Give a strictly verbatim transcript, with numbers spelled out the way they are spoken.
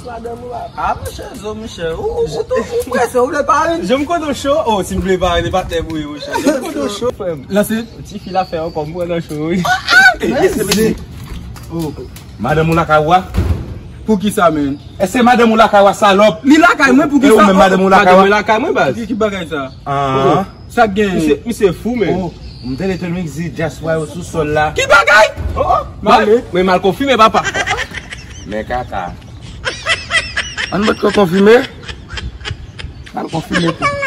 Madanm ou la. Ah, monchè, zo, monchè. Ou, ou, ou, ou prese, ou vle parèt? Jan m konnen w cho. Oh, si m vle parèt, e patnè m ou ye, monchè. Jan m konnen w cho, frè m. Lanse. Ti fi la fè ankò, m pran nan cho, wi. Oh. Madanm ou lakay ou a? Pou ki sa, men? Èske madanm ou lakay ou a, salòp? Li lakay mwen, pou ki sa? E ou menm, madanm ou lakay ou a? Madanm mwen lakay mwen, baz. Ki, ki bagay sa? Ah. Sa k genyen? Misye, misye fou, men. Oh, m tande Tony Mix di dyaspora yo sou sòl la. Ki bagay? Oh, oh. Mwen, mwen mal konfime, papa. Men kaka. Ann mèt ko konfime. Mal konfime tou.